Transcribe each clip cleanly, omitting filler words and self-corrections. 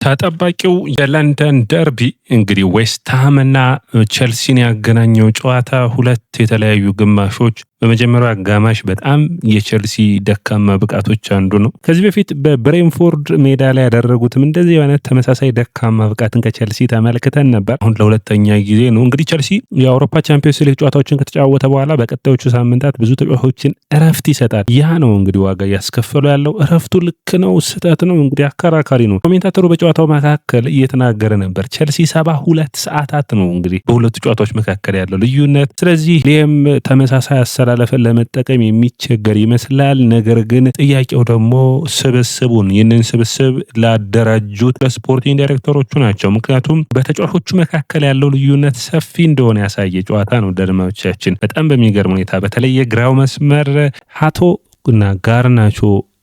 ተጠባቂው የለንደን ደርቢ እንግዲህ ዌስትሃምና ቸልሲን ያገናኘው ጨዋታ ሁለት የተለያዩ ግማሾች፣ በመጀመሪያው አጋማሽ በጣም የቸልሲ ደካማ ብቃቶች አንዱ ነው። ከዚህ በፊት በብሬንፎርድ ሜዳ ላይ ያደረጉትም እንደዚህ አይነት ተመሳሳይ ደካማ ብቃትን ከቸልሲ ተመልክተን ነበር። አሁን ለሁለተኛ ጊዜ ነው። እንግዲህ ቸልሲ የአውሮፓ ቻምፒዮንስ ሊግ ጨዋታዎችን ከተጫወተ በኋላ በቀጣዮቹ ሳምንታት ብዙ ተጫዋቾችን እረፍት ይሰጣል። ያ ነው እንግዲህ ዋጋ እያስከፈሉ ያለው። እረፍቱ ልክ ነው ስህተት ነው እንግዲህ አከራካሪ ነው። Commentator ኡ በጨዋታው መካከል እየተናገረ ነበር። ቸልሲ 72 ሰዓታት ነው እንግዲህ በሁለቱ ጨዋታዎች መካከል ያለው ልዩነት። ስለዚህ ይህም ተመሳሳይ አሰላለፍን ለመጠቀም የሚቸገር ይመስላል። ነገር ግን ጥያቄው ደግሞ ስብስቡን ይህንን ስብስብ ላደራጁት ለ sporting director ኦቹ ናቸው። ምክንያቱም በተጫዋቾቹ መካከል ያለው ልዩነት ሰፊ እንደሆነ ያሳየ ጨዋታ ነው። ደድማዎቻችን በጣም በሚገርም ሁኔታ በተለይ የግራው መስመር ሀቶ እና ጋርናቾ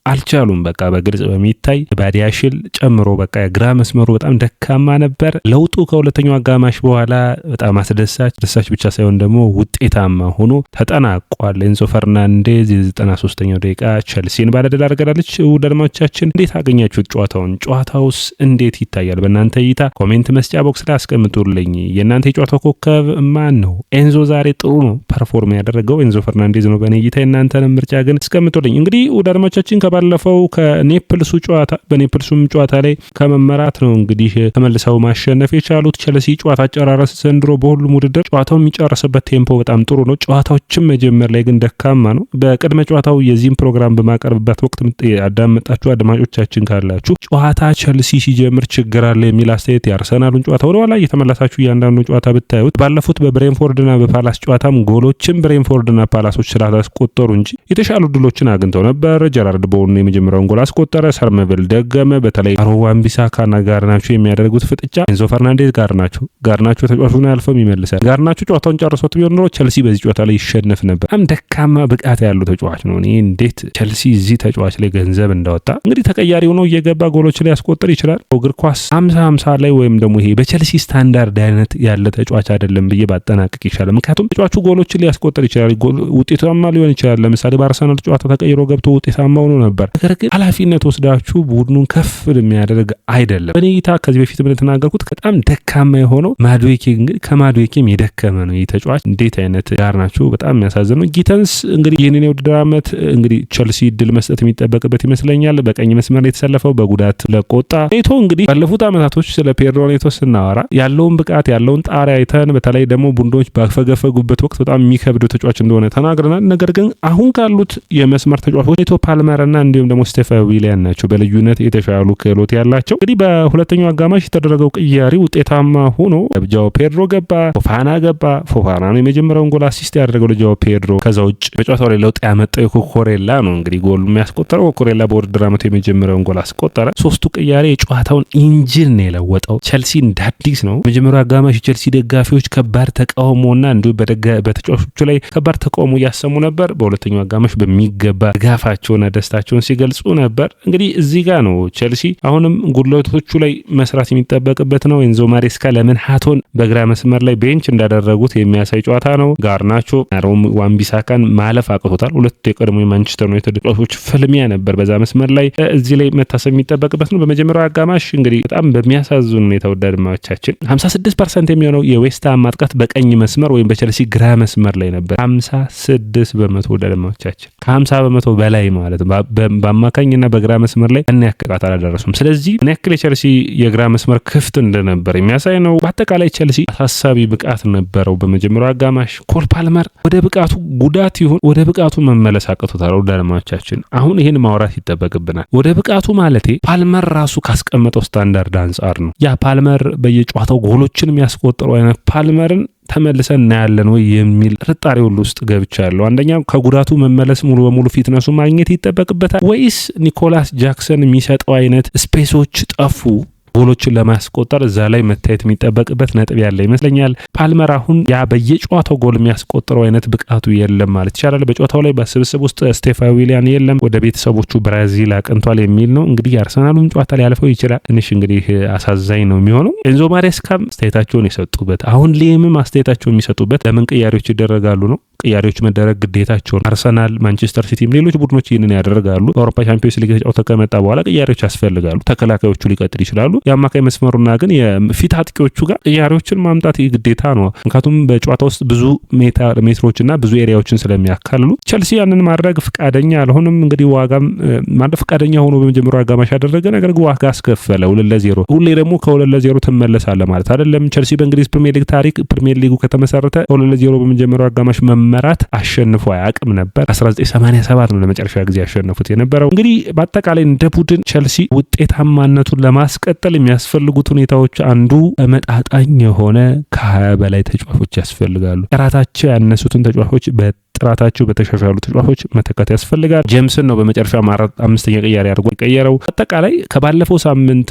አልቻሉም። በቃ በግልጽ በሚታይ ባዲያሽል ጨምሮ በቃ የግራ መስመሩ በጣም ደካማ ነበር። ለውጡ ከሁለተኛው አጋማሽ በኋላ በጣም አስደሳች ደሳች ብቻ ሳይሆን ደግሞ ውጤታማ ሆኖ ተጠናቋል። ኤንዞ ፈርናንዴዝ የ93ኛው ደቂቃ ቸልሲን ባለድል አድርጋለች። ውድ አድማጮቻችን፣ እንዴት አገኛችሁት ጨዋታውን? ጨዋታውስ እንዴት ይታያል በእናንተ እይታ? Comment መስጫ box ላይ አስቀምጡልኝ። የእናንተ የጨዋታው ኮከብ ማን ነው? ኤንዞ ዛሬ ጥሩ ነው perform ያደረገው፣ ኤንዞ ፈርናንዴዝ ነው በእኔ እይታ። የእናንተንም ምርጫ ግን አስቀምጡልኝ። እንግዲህ ውድ አድማጮቻችን፣ ከባለፈው ከኔፕልሱ ጨዋታ በኔፕልሱም ጨዋታ ላይ ከመመራት ነው እንግዲህ ተመልሰው ማሸነፍ የቻሉት። ቸልሲ ጨዋታ አጨራረስ ዘንድሮ በሁሉም ውድድር ጨዋታው የሚጨርስበት tempo በጣም ጥሩ ነው። ጨዋታዎችን መጀመር ላይ ግን ደካማ ነው። በቅድመ ጨዋታው የዚህም ፕሮግራም በማቀርብበት ወቅት ያዳመጣችሁ አድማጮቻችን ካላችሁ ጨዋታ ቸልሲ ሲጀምር ችግር አለ የሚል አስተያየት፣ የአርሰናሉን ጨዋታ ወደኋላ እየተመለሳችሁ እያንዳንዱ ጨዋታ ብታዩት፣ ባለፉት በብሬንፎርድና በፓላስ ጨዋታም ጎሎችን ብሬንፎርድና ፓላሶች ስላላስቆጠሩ እንጂ የተሻሉ ድሎችን አግኝተው ነበር። ጀራርድ ቦውን የመጀመሪያውን ጎል አስቆጠረ። ሰመርቪል ደገመ። በተለይ አሮን ዋን-ቢሳካና ጋርናቾ የሚያደርጉት ፍጥጫ፣ ኤንዞ ፈርናንዴዝ ጋርናቾ፣ ጋርናቾ ተጫዋቹን አያልፈም፣ ይመልሳል። ጋርናቾ ጨዋታውን ጨርሶት ቢሆን ኖሮ ቸልሲ በዚህ ጨዋታ ላይ ይሸነፍ ነበር። በጣም ደካማ ብቃት ያለው ተጫዋች ነው። እኔ እንዴት ቸልሲ እዚህ ተጫዋች ላይ ገንዘብ እንዳወጣ። እንግዲህ ተቀያሪ ሆኖ እየገባ ጎሎችን ሊያስቆጥር ይችላል። እግር ኳስ 50-50 ላይ ወይም ደግሞ ይሄ በቸልሲ ስታንዳርድ አይነት ያለ ተጫዋች አይደለም ብዬ ባጠናቅቅ ይሻላል። ምክንያቱም ተጫዋቹ ጎሎችን ሊያስቆጥር ይችላል፣ ውጤታማ ሊሆን ይችላል። ለምሳሌ በአርሰናል ጨዋታ ተቀይሮ ገብቶ ውጤታማ ሆኖ ነበር። ነገር ግን ኃላፊነት ወስዳችሁ ቡድኑን ከፍ የሚያደርግ አይደለም። በእኔ እይታ ከዚህ በፊት እንደተናገርኩት በጣም ደካማ የሆነው ማድዌኬ፣ እንግዲህ ከማድዌኬም የደከመ ነው ይህ ተጫዋች። እንዴት አይነት ጋርናቾ፣ በጣም የሚያሳዝን ነው። ጊተንስ እንግዲህ ይህንን የውድድር ዓመት እንግዲህ ቸልሲ እድል መስጠት የሚጠበቅበት ይመስለኛል። በቀኝ መስመር የተሰለፈው በጉዳት ለቆጣ ኔቶ። እንግዲህ ባለፉት ዓመታቶች ስለ ፔድሮ ኔቶ ስናወራ ያለውን ብቃት፣ ያለውን ጣሪያ አይተን በተለይ ደግሞ ቡድኖች ባፈገፈጉበት ወቅት በጣም የሚከብደው ተጫዋች እንደሆነ ተናግረናል። ነገር ግን አሁን ካሉት የመስመር ተጫዋቾች ኔቶ፣ ፓልመር እና እንዲሁም ደግሞ ስቴፋን ዊሊያን ናቸው በልዩነት የተሻሉ ክህሎት ያላቸው። እንግዲህ በሁለተኛው አጋማሽ የተደረገው ቅያሪ ውጤታማ ሆኖ ጃኦ ፔድሮ ገባ፣ ፎፋና ገባ። ፎፋና ነው የመጀመሪያውን ጎል assist ያደረገው ለጃኦ ፔድሮ። ከዛ ውጭ በጨዋታው ላይ ለውጥ ያመጣው የኩኩሬላ ነው እንግዲህ ጎል የሚያስቆጠረው። ኩኩሬላ በውድድር ዓመቱ የመጀመሪያውን ጎል አስቆጠረ። ሶስቱ ቅያሬ የጨዋታውን engine ነው የለወጠው። ቸልሲ እንደ አዲስ ነው። መጀመሪያው አጋማሽ የቸልሲ ደጋፊዎች ከባድ ተቃውሞና እንዲሁም በተጫዋቾቹ ላይ ከባድ ተቃውሞ እያሰሙ ነበር። በሁለተኛው አጋማሽ በሚገባ ድጋፋቸውና ደስታቸውን ሲገልጹ ነበር። እንግዲህ እዚህ ጋር ነው ቸልሲ አሁንም ጉድለቶቹ ላይ መስራት የሚጠበቅበት ነው። ኤንዞ ማሬስካ ለምን ሀቶን በግራ መስመር ላይ bench እንዳደረጉት የሚያሳይ ጨዋታ ነው። ጋርናቾ አሮን ዋን-ቢሳካን ማለፍ አቅቶታል። ሁለቱ የቀድሞ የማንቸስተር ዩናይትድ ተጫዋቾች ፍልሚያ ነበር በዛ መስመር ላይ። እዚህ ላይ መታሰብ የሚጠበቅበት ነው። በመጀመሪያው አጋማሽ እንግዲህ በጣም በሚያሳዝን ሁኔታ፣ ውድ አድማጮቻችን፣ 56% የሚሆነው የዌስትሃም ማጥቃት በቀኝ መስመር ወይም በቸልሲ ግራ መስመር ላይ ነበር። 56%፣ ውድ አድማጮቻችን፣ ከ50% በላይ ማለት ነው። በአማካኝና በግራ መስመር ላይ ያን ያክል ጥቃት አላደረሱም። ስለዚህ ምን ያክል የቸልሲ የግራ መስመር ክፍት እንደነበር የሚያሳይ ነው። በአጠቃላይ ቸልሲ አሳሳቢ ብቃት ነበረው በመጀመሪያው አጋማሽ። ኮል ፓልመር ወደ ብቃቱ፣ ጉዳት ይሁን፣ ወደ ብቃቱ መመለስ አቅቶታል። ውድ አድማጮቻችን፣ አሁን ይህን ማውራት ይጠበቅብናል። ወደ ብቃቱ ማለቴ ፓልመር ራሱ ካስቀመጠው ስታንዳርድ አንጻር ነው። ያ ፓልመር በየጨዋታው ጎሎችን የሚያስቆጥረው አይነት ፓልመርን ተመልሰን እናያለን ወይ የሚል ጥርጣሬ ሁሉ ውስጥ ገብቻለሁ። አንደኛ ከጉዳቱ መመለስ፣ ሙሉ በሙሉ fitness ኡ ማግኘት ይጠበቅበታል፣ ወይስ ኒኮላስ ጃክሰን የሚሰጠው አይነት space ኦች ጠፉ ጎሎችን ለማስቆጠር? እዛ ላይ መታየት የሚጠበቅበት ነጥብ ያለ ይመስለኛል። ፓልመር አሁን ያ በየጨዋታው ጎል የሚያስቆጥረው አይነት ብቃቱ የለም ማለት ይቻላል። በጨዋታው ላይ በስብስብ ውስጥ ስቴፋን ዊሊያን የለም፣ ወደ ቤተሰቦቹ ብራዚል አቅንቷል የሚል ነው። እንግዲህ የአርሰናሉን ጨዋታ ሊያልፈው ይችላል። ትንሽ እንግዲህ አሳዛኝ ነው የሚሆነው። ኤንዞ ማሬስካም አስተያየታቸውን የሰጡበት፣ አሁን ሊምም አስተያየታቸውን የሚሰጡበት ለምን ቅያሬዎች ይደረጋሉ ነው። ቅያሬዎች መደረግ ግዴታቸው ነው። አርሰናል፣ ማንቸስተር ሲቲም ሌሎች ቡድኖች ይህንን ያደርጋሉ። በአውሮፓ ቻምፒዮንስ ሊግ ተጫውተው ከመጣ በኋላ ቅያሬዎች ያስፈልጋሉ። ተከላካዮቹ ሊቀጥል ይችላሉ። የአማካይ መስመሩና ግን የፊት አጥቂዎቹ ጋር ቅያሬዎችን ማምጣት ግዴታ ነው። ምክንያቱም በጨዋታ ውስጥ ብዙ ሜትሮችና ብዙ area ዎችን ስለሚያካልሉ ቸልሲ ያንን ማድረግ ፍቃደኛ አልሆንም። እንግዲህ ዋጋም ማለት ፍቃደኛ ሆኖ በመጀመሪያው አጋማሽ ያደረገ፣ ነገር ግን ዋጋ አስከፈለ 2-0። ሁሌ ደግሞ ከ2-0 ትመለሳለህ ማለት አይደለም። ቸልሲ በእንግሊዝ ፕሪሚየር ሊግ ታሪክ ፕሪሚየር ሊጉ ከተመሰረተ 2-0 በመጀመሪያው አጋማሽ መመራት አሸንፎ አያውቅም ነበር። 1987 ነው ለመጨረሻ ጊዜ ያሸነፉት የነበረው። እንግዲህ በአጠቃላይ እንደ ቡድን ቸልሲ ውጤታማነቱን ለማስቀጠል የሚያስፈልጉት ሁኔታዎች አንዱ ተመጣጣኝ የሆነ ከ20 በላይ ተጫዋቾች ያስፈልጋሉ። ጥራታቸው ያነሱትን ተጫዋቾች በጥራታቸው በተሻሻሉ ተጫዋቾች መተካት ያስፈልጋል። ጄምስን ነው በመጨረሻ አምስተኛ ቅያሬ አድርጎ የቀየረው። አጠቃላይ ከባለፈው ሳምንት፣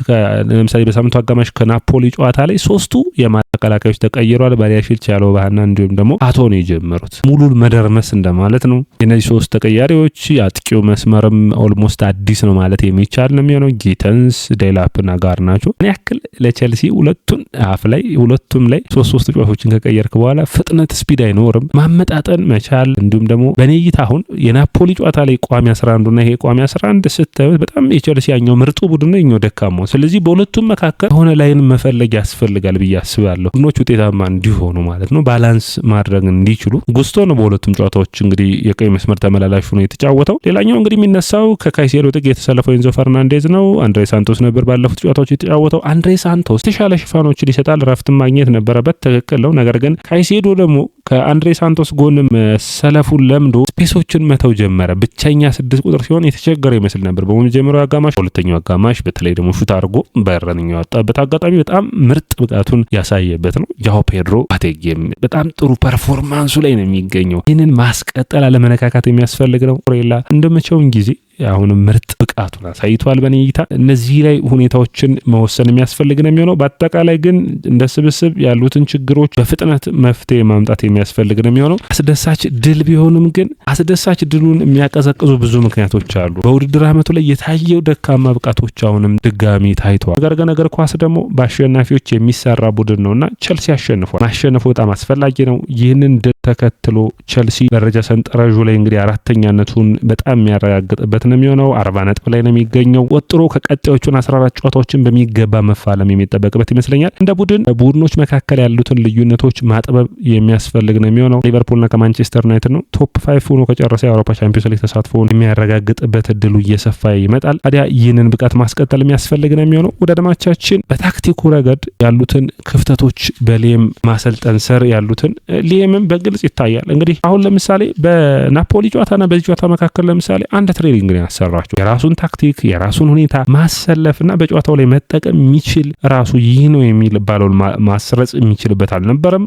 ለምሳሌ በሳምንቱ አጋማሽ ከናፖሊ ጨዋታ ላይ ሶስቱ የማከላካዮች ተቀይሯል። ባዲያሺል፣ ቻሎባህና እንዲሁም ደግሞ አቶ ነው የጀመሩት። ሙሉ መደርመስ እንደማለት ነው። የነዚህ ሶስት ተቀያሪዎች አጥቂው መስመርም almost አዲስ ነው ማለት የሚቻል ነው የሚሆነው። ጊተንስ፣ ዴላፕና ጋርናቾ። ምን ያክል ለቸልሲ ሁለቱን half ላይ ሁለቱም ላይ ሶስት ሶስት ተጫዋቾችን ከቀየርክ በኋላ ፍጥነት speed አይኖርም። ማመጣጠን መቻል፣ እንዲሁም ደግሞ በእኔ እይታ አሁን የናፖሊ ጨዋታ ላይ ቋሚ 11 እና ይሄ ቋሚ 11 ስታዩት በጣም የቸልሲ ያኛው ምርጡ ቡድን ነው፣ የኛው ደካማው። ስለዚህ በሁለቱም መካከል የሆነ line መፈለግ ያስፈልጋል ብዬ አስባለሁ። ቡድኖች ውጤታማ እንዲሆኑ ማለት ነው፣ balance ማድረግ እንዲችሉ። ጉስቶ ነው በሁለቱም ጨዋታዎች እንግዲህ የቀኝ መስመር ተመላላሽ ሆኖ የተጫወተው። ሌላኛው እንግዲህ የሚነሳው ከካይሴዶ ጥግ የተሰለፈው ኤንዞ ፈርናንዴዝ ነው። አንድሬ ሳንቶስ ነበር ባለፉት ጨዋታዎች የተጫወተው። አንድሬ ሳንቶስ የተሻለ ሽፋኖችን ይሰጣል፣ ረፍትን ማግኘት ነበረበት፣ ትክክል ነው። ነገር ግን ካይሴዶ ደግሞ ከአንድሬ ሳንቶስ ጎን መሰለፉን ለምዶ space ኦችን መተው ጀመረ። ብቸኛ 6 ቁጥር ሲሆን የተቸገረ ይመስል ነበር በመጀመሪያው አጋማሽ። ሁለተኛው አጋማሽ በተለይ ደግሞ shoot አድርጎ በረኛው ያወጣበት አጋጣሚ በጣም ምርጥ ብቃቱን ያሳየበት ነው። ጃኦ ፔድሮ ባቴጌም በጣም ጥሩ performance ኡ ላይ ነው የሚገኘው። ይህንን ማስቀጠል አለመነካካት የሚያስፈልግ ነው። ሬላ እንደመቼውም ጊዜ አሁንም ምርጥ ብቃቱን አሳይቷል። በእኔ እይታ እነዚህ ላይ ሁኔታዎችን መወሰን የሚያስፈልግ ነው የሚሆነው። በአጠቃላይ ግን እንደ ስብስብ ያሉትን ችግሮች በፍጥነት መፍትሄ ማምጣት የሚያስፈልግ ነው የሚሆነው። አስደሳች ድል ቢሆንም ግን አስደሳች ድሉን የሚያቀዘቅዙ ብዙ ምክንያቶች አሉ። በውድድር ዓመቱ ላይ የታየው ደካማ ብቃቶች አሁንም ድጋሚ ታይተዋል። ነገር ግን እግር ኳስ ደግሞ በአሸናፊዎች የሚሰራ ቡድን ነው እና ቸልሲ አሸንፏል። ማሸነፉ በጣም አስፈላጊ ነው። ይህንን ድል ተከትሎ ቸልሲ ደረጃ ሰንጠረዡ ላይ እንግዲህ አራተኛነቱን በጣም የሚያረጋግጥበት ነው የሚሆነው። 40 ነጥብ ላይ ነው የሚገኘው። ወጥሮ ከቀጣዮቹን 14 ጨዋታዎችን በሚገባ መፋለም የሚጠበቅበት ይመስለኛል። እንደ ቡድን በቡድኖች መካከል ያሉትን ልዩነቶች ማጥበብ የሚያስፈልግ ነው የሚሆነው። ሊቨርፑልና ከማንቸስተር ዩናይትድ ነው top five ሆኖ ከጨረሰ የአውሮፓ ቻምፒዮንስ ሊግ ተሳትፎውን የሚያረጋግጥበት እድሉ እየሰፋ ይመጣል። ታዲያ ይህንን ብቃት ማስቀጠል የሚያስፈልግ ነው የሚሆነው። ወደ አድማቻችን በታክቲኩ ረገድ ያሉትን ክፍተቶች በሊየም ማሰልጠን ስር ያሉትን ሊየምም በግልጽ ይታያል። እንግዲህ አሁን ለምሳሌ በናፖሊ ጨዋታና በዚህ ጨዋታ መካከል ለምሳሌ አንድ training ነው ያሰራቸው። የራሱን ታክቲክ የራሱን ሁኔታ ማሰለፍና በጨዋታው ላይ መጠቀም የሚችል ራሱ ይህ ነው የሚባለውን ማስረጽ የሚችልበት አልነበረም።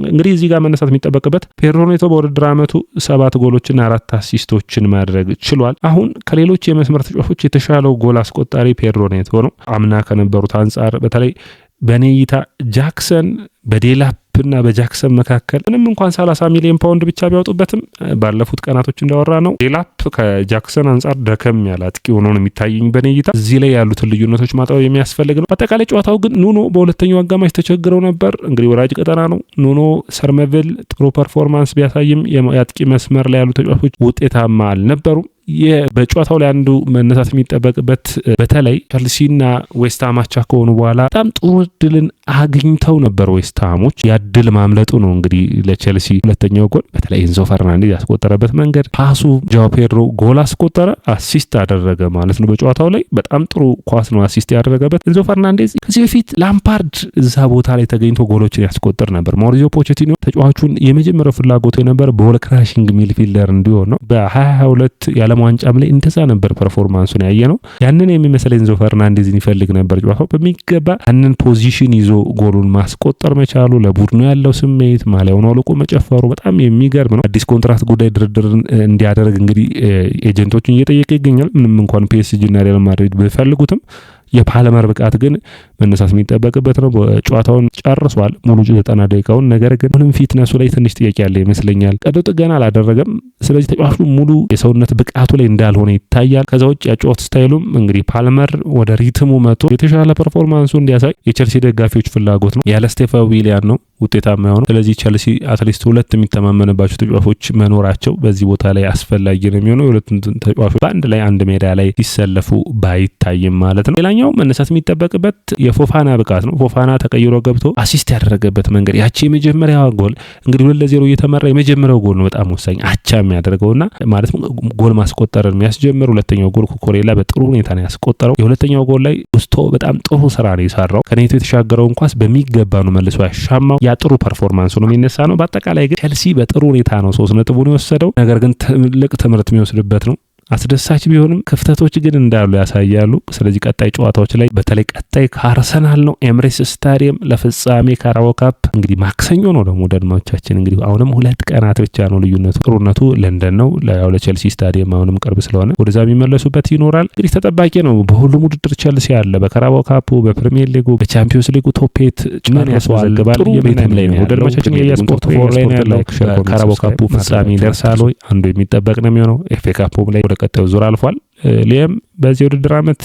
እንግዲህ እዚህ ጋር መነሳት የሚጠበቅበት ፔድሮ ኔቶ በውድድር ዓመቱ ሰባት ጎሎችና አራት assist ኦችን ማድረግ ችሏል። አሁን ከሌሎች የመስመር ተጫዋቾች የተሻለው ጎል አስቆጣሪ ፔድሮ ኔቶ ነው። አምና ከነበሩት አንጻር በተለይ በእኔ እይታ ጃክሰን፣ በዴላፕ እና በጃክሰን መካከል ምንም እንኳን 30 ሚሊዮን ፓውንድ ብቻ ቢያወጡበትም ባለፉት ቀናቶች እንዳወራነው ዴላፕ ከጃክሰን አንጻር ደከም ያለ አጥቂ ሆኖ ነው የሚታየኝ በእኔ እይታ። እዚህ ላይ ያሉትን ልዩነቶች ማጥበብ የሚያስፈልግ ነው። አጠቃላይ ጨዋታው ግን ኑኖ በሁለተኛው አጋማሽ ተቸግረው ነበር። እንግዲህ ወራጅ ቀጠና ነው። ኑኖ ሰርመቪል ጥሩ performance ቢያሳይም የአጥቂ መስመር ላይ ያሉ ተጫዋቾች ውጤታማ አልነበሩም። በጨዋታው ላይ አንዱ መነሳት የሚጠበቅበት በተለይ ቸልሲና ዌስትሃም አቻ ከሆኑ በኋላ በጣም ጥሩ እድልን አግኝተው ነበር ዌስትሃሞች። ያ እድል ማምለጡ ነው እንግዲህ ለቸልሲ ሁለተኛው ጎል፣ በተለይ ኤንዞ ፈርናንዴዝ ያስቆጠረበት መንገድ ፓሱ፣ ጃኦ ፔድሮ ጎል አስቆጠረ፣ assist አደረገ ማለት ነው። በጨዋታው ላይ በጣም ጥሩ ኳስ ነው assist ያደረገበት ኤንዞ ፈርናንዴዝ። ከዚህ በፊት ላምፓርድ እዛ ቦታ ላይ ተገኝቶ ጎሎችን ያስቆጥር ነበር። ማውሪዚዮ ፖቼቲኖ ተጫዋቹን የመጀመሪያው ፍላጎቱ የነበር ball crashing midfielder እንዲሆን ነው። በ2022 የዓለም ዋንጫም ላይ እንደዛ ነበር performance ኡን ያየነው። ያንን የሚመስል ኤንዞ ፈርናንዴዝን ይፈልግ ነበር። ጨዋታው በሚገባ ያንን position ይዞ ጎሉን ማስቆጠር መቻሉ፣ ለቡድኑ ያለው ስሜት፣ ማሊያውን አውልቆ መጨፈሩ በጣም የሚገርም ነው። አዲስ ኮንትራት ጉዳይ ድርድርን እንዲያደርግ እንግዲህ agent ኦቹን እየጠየቀ ይገኛል። ምንም እንኳን ፒኤስጂ እና ሪያል ማድሪድ ቢፈልጉትም የፓልመር ብቃት ግን መነሳት የሚጠበቅበት ነው። ጨዋታውን ጨርሷል ሙሉ 90 ደቂቃውን። ነገር ግን ምንም fitness ኡ ላይ ትንሽ ጥያቄ ያለ ይመስለኛል። ቀዶ ጥገና አላደረገም። ስለዚህ ተጫዋቹ ሙሉ የሰውነት ብቃቱ ላይ እንዳልሆነ ይታያል። ከዛ ውጭ የጨዋታ style ኡም እንግዲህ ፓልመር ወደ rhythm ኡ መጥቶ የተሻለ performance ኡ እንዲያሳይ የቸልሲ ደጋፊዎች ፍላጎት ነው። ያለ ስቴፋ ዊሊያን ነው ውጤታማ የሆነው። ስለዚህ ቸልሲ at least ሁለት የሚተማመንባቸው ተጫዋቾች መኖራቸው በዚህ ቦታ ላይ አስፈላጊ ነው የሚሆነው። የሁለቱም ተጫዋቾች በአንድ ላይ አንድ ሜዳ ላይ ሲሰለፉ ባይታይም ማለት ነው። ሌላኛው መነሳት የሚጠበቅበት የፎፋና ብቃት ነው። ፎፋና ተቀይሮ ገብቶ assist ያደረገበት መንገድ፣ ያቺ የመጀመሪያዋ ጎል እንግዲህ 2-0 እየተመራ የመጀመሪያው ጎል ነው በጣም ወሳኝ አቻ የሚያደርገውና ማለት ጎል ማስቆጠርን የሚያስጀምር። ሁለተኛው ጎል ኩኩሬላ በጥሩ ሁኔታ ነው ያስቆጠረው። የሁለተኛው ጎል ላይ ጉስቶ በጣም ጥሩ ስራ ነው የሰራው። ከኔቶ የተሻገረውን ኳስ በሚገባ ነው መልሶ ያሻማው። ያ ጥሩ performance ኡ ነው የሚነሳ ነው። በአጠቃላይ ግን ቸልሲ በጥሩ ሁኔታ ነው 3 ነጥቡን የወሰደው። ነገር ግን ትልቅ ትምህርት የሚወስድበት ነው። አስደሳች ቢሆንም ክፍተቶች ግን እንዳሉ ያሳያሉ። ስለዚህ ቀጣይ ጨዋታዎች ላይ፣ በተለይ ቀጣይ ከአርሰናል ነው ኤምሬትስ ስታዲየም ለፍጻሜ ካራባኦ ካፕ እንግዲህ ማክሰኞ ነው። ደግሞ ደድማዎቻችን እንግዲህ አሁንም 2 ቀናት ብቻ ነው ልዩነቱ። ጥሩነቱ ለንደን ነው፣ ያው ለቸልሲ ስታዲየም አሁንም ቅርብ ስለሆነ ወደዛ የሚመለሱበት ይኖራል። እንግዲህ ተጠባቂ ነው። በሁሉም ውድድር ቸልሲ አለ። በካራባኦ ካፑ፣ በፕሪሚየር ሊጉ፣ በቻምፒዮንስ ሊጉ top eight ምን ያስመዘግባል ቤትም ላይ ነው። ደድማቻችን የስፖርት ፎር ላይ ነው ያለው። ካራባኦ ካፑ ፍጻሜ ይደርሳል ወይ? አንዱ የሚጠበቅ ነው የሚሆነው። ኤፍ ኤ ካፑም ላይ ወደ ቀጣዩ ዙር አልፏል። ሊየም በዚህ ውድድር ዓመት